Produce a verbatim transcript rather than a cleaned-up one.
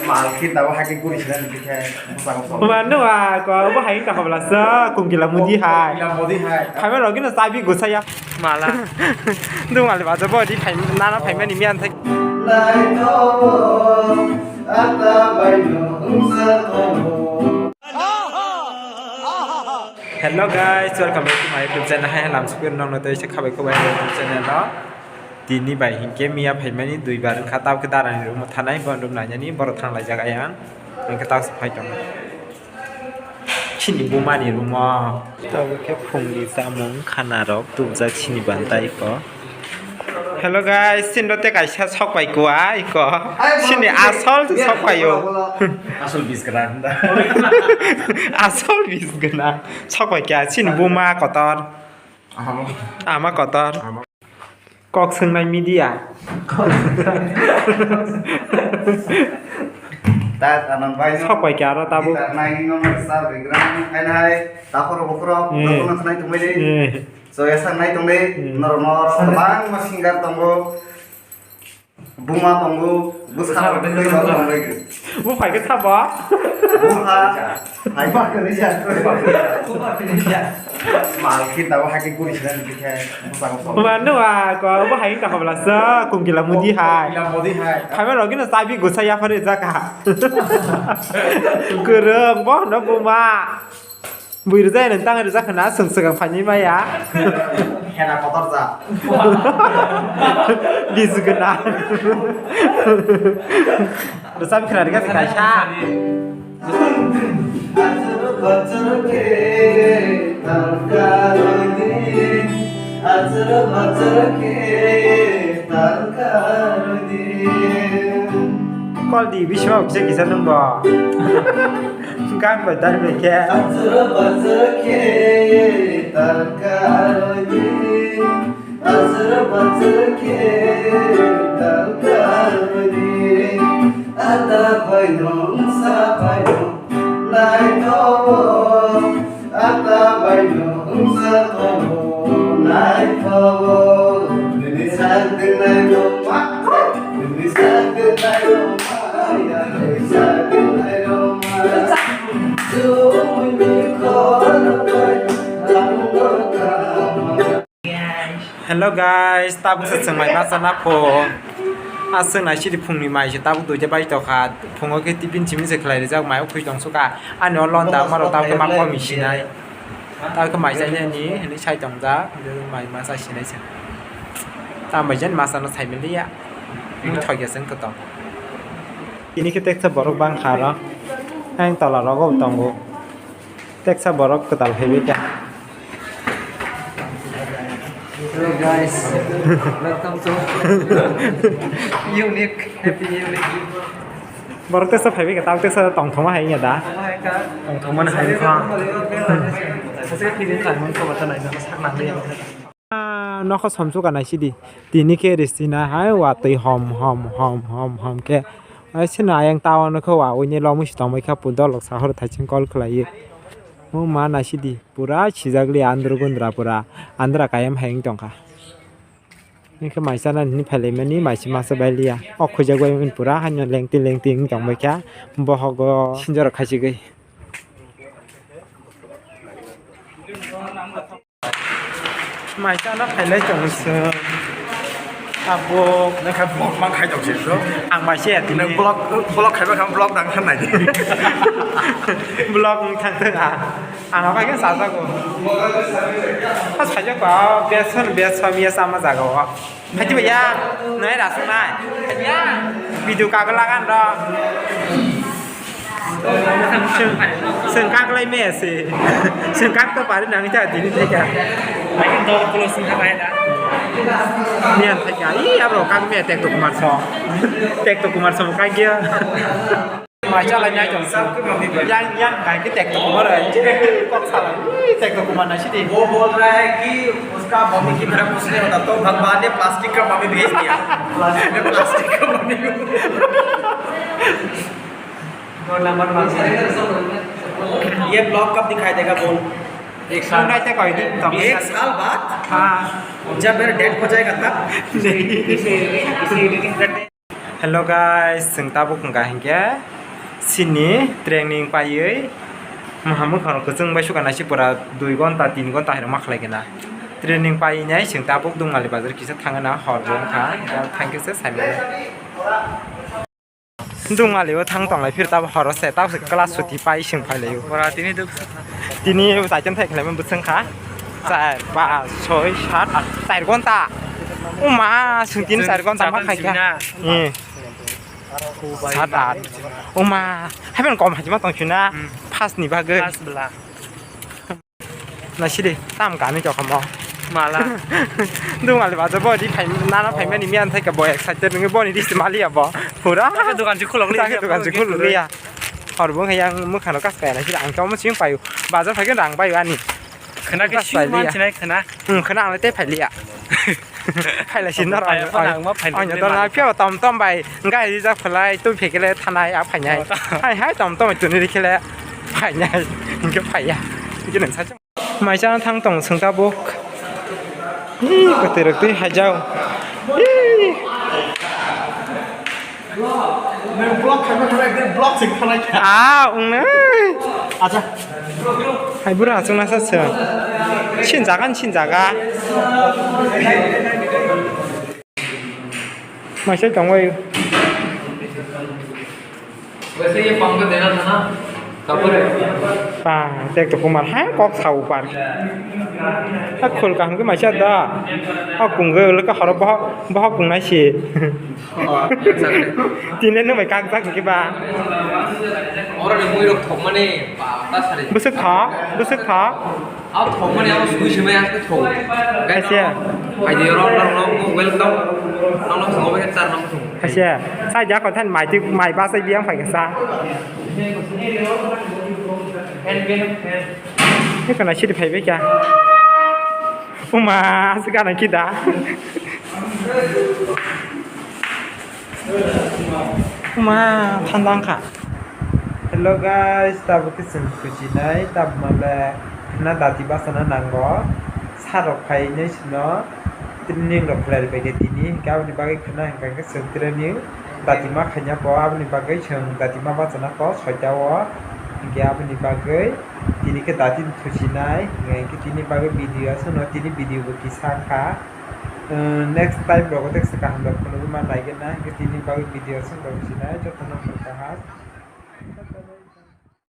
Mal khe tabuk hakhe guri sina ni bikhe bwskango sol. Mano a ko bo hai ta hobla sa kungkila mudi hai. Kungkila mudi hai. Khamya rogino sabi gusaya. Mala. Dung mali bajo bo di phai nana phai mani miyan thai. Naithobo ata baino wngsa tongo. Hello guys, welcome back to my YouTube channel. Hai halam sukir nong no tei se khabai khabai YouTube channel no. Tini bai hinkhe miya phaimani dui bar wngkha, tabukhe darani room o thanai, bono room nainani, borok thang laijak ayang. Hinkhe tabuk phai tongo. Chini bumani room o. Tabukhe phungni chamung khana rok tubujak chini bantai ko. Hello guys, chini rote kaisa sok pai kua iko. Chini asol sok pai o. Asol bis gana. Asol bis gana. Sok pai kya chini buma kotor. Ama kotor. Kok swngnai media. Sok pai khe aro tabuk. Nai no sa background hai nai takhoro bukhoro. Eh. Joto no khnai tongbai di. Eh. Joya sa nai tongdi. Eh. Norok no kwbangma singer tongo. Buma tongo. Bwsa rok tongbai. Bo phai khe sabo. Buma. Hai ba kwrwi ja. Mal khe tabuk hakhe guri sina ni bikhe bwskango sol. Mano a ko bo hai ta hobla sa kungkila mudi hai. Kungkila mudi hai. Khamya rogino sabi gusa yaphar rijak ha. Kwrwng bo no buma. Bui rijak nang tang rijak khna swng swkang phaini maya. Hena kotor ja. Bis gana. Rwchap khna rikha se kaisa. Kol di bisma kisa kisa nungbo. Gan bai dar bai khe. Asra bachar khe tal karni, ada bai nong sa bai nong nai thobo, ada bai nong sa thobo nai thobo. Nini sak de nai nong ma, nini sak de nai nong ma, ya nini sak de nai nong ma. Jumuni khor bai ang no kama. Hello guys, tabuk se chwng mai bachana pho. A chwng nai sidi phungni mai se tabuk duita bai tokha. Phungo khe tiffin simi se khlai rijak mai o khwi tong suka. Ani o londa amaro tabuk khe ma komi sinai. Tabuk khe mai chai nani hwnwi sai tongjak. Mai ma chai sinai se. Tam bai jen ma chana sai mili ya. Mui thok ya chwng kwtong. Tini khe teksa borok bang kha ro. Ang tola rogo tongo. Teksa borok kwtal phaiwi kha. Hello guys, welcome to Unique, Happy Unique. Borok teksa phaiwi kha, tabuk teksa tongthoma hai wngya da? Tongthoma hai kha. Tongthoma hai wngkha. Sase khe tini khlaimani kobo ta naina sak nangli. Ah, nokho somsok ka naisidi. Tini khe risina hai watwi hom hom hom hom hom khe. Ai sino ayang town khe wa uini lomwi si tongbai kha pu dolok sahor thaiching call khlaiwi. Mo ma naisidi pura sijak li andro gundra pura andra kayam hai wng tongkha. Hwnkhe mai chana hwnwi phailaimani mai se masa bai liya. O khujak bai mani pura haino lengti lengti wng tongbai kha. Bohogo sinjora khaichigwi. Mai chana phailai tongo chwng. Abo. Nang kha vlog mang khai tong se bro. Ang mai se ya tini. Nang vlog, vlog khai ba kha vlog dang kha nai. Vlog wng thang thang a. Ang abai khe sajago. Ha sajago a beson beson ya sama jaga o. Phaidi bhaiya, nai rasuk nai. Phaidi ya, video kagol lagan ro. Sengkak lai me se. Sengkak to pari nang ja dini theka. Lagi dor pulo sengkak lai da. Nian theka. Ih, abro kak me tek to kumar so. Tek to kumar so kak ya. Mai chalai nai tong. Yang, yang kai ke tek to kumar ai. Kok salai. Ih, tek to kumar nai sidi. वो बोल रहा है कि उसका मम्मी की तरह कुछ नहीं होता, तो भगवान ने प्लास्टिक का मम्मी भेज दिया। प्लास्टिक का मम्मी। ये ब्लॉग कब दिखाई देगा बोल? एक साल। Sungai te koi di, tong. एक साल बाद? हाँ। जब मेरा डेथ हो जाएगा तब? नहीं। इसे, इसे एडिटिंग करने Hello guys, chwng tabuk wngkha hinkhe chini training paiwi maha mwkhang rok kwchwng bai sukha naisi pura dui gonta tin gonta hai rok ma khlai khe na. Training paiwi nai chwng tabuk Dungmali bazar kisa thangna hor bo wngkha, thank you se saimani. Dungmali o thang tonglai phir tabuk horo se tabuk se class suti pai chwng phai lai o. Ora tini duk. Tini jaitan thai khlai man bwswng kha. Char, pas, soi, sat, at, char gonta. Uma, chwng tini char gonta ma khai kha. Sat, at. Uma, haiban kom hajima tong chuna. First ni bagwi. First bla. Nasidi tam kami to kamo. Mala. Dungmali baja bo di phai nana phai mani miyan thai ka bo excited ngi bo ni disti mali ya bo. Pura. Taka dukan si khulok liya. Taka dukan si khulok liya. Hor bo yang mukha no kas kaya nasidi ang to mo sing payu. Baja phai rang payu ani. Khana ke si man chinai khana. Hmm, khana ang te phai liya. Phailai si norok. Phai phai ang ma phai. Ang to na pia tom tom bai gai rijak phalai tu phekele thanai a phainai. Hai hai tom tom tuni rikhele phainai. Inke phaiya. Inke nang sa. Mai chana thang tong sung tabuk. Hi kotoi rok twi hajao. Hi. Nang block khaima khaima ekdin block sing khalai kha. Ah, ung ne. Acha. Hai bura asung nasa se. Sin jaga, sin jaga. Mai sai tong wai. वैसे ये पंखा देना था ना, कपड़े। Pang, tek to kumar, ha, kok sao par. Ha, khul kaham ke maisa da. Ha, kung ge, le ka haro bah, bah kung nai si. Oh, exactly. Tine nung bai kak jak ke ba. Oro ni mui rok thok mani, ba, ta sari. Bwswk tha, bwswk tha. Aw thok mani abo sui sui mai aske thok. Kaisa. Hai di oro nang nang welcome. Nang nang thok bai char nang thok. Kaisa. Sai ja ko than mai ti mai ba sai biang phai kasa. Ni kana sidi phai bai kya. Uma, asi kana kita. Uma, thandang kha. Hello guys, tabuk khe chwng kuchinai, tabuk male khna dati bachana nango. Sir rok phainai sino training rok khlai rwbaikhe tini, hinkhe aboni bagwi khna hinkha khe chwng training dati ma khaina bo, aboni bagwi chwng dati ma bachana kho soita o. Hinkhe aboni bagwi tini khe dati thuchinai, hinkhe tini bagwi video aswkno tini video bo kisa kha. Next time rogo teksa kaham rok phunugwi ma naigwna, hinkhe tini bagwi video aswk rok sinai jotono kaham.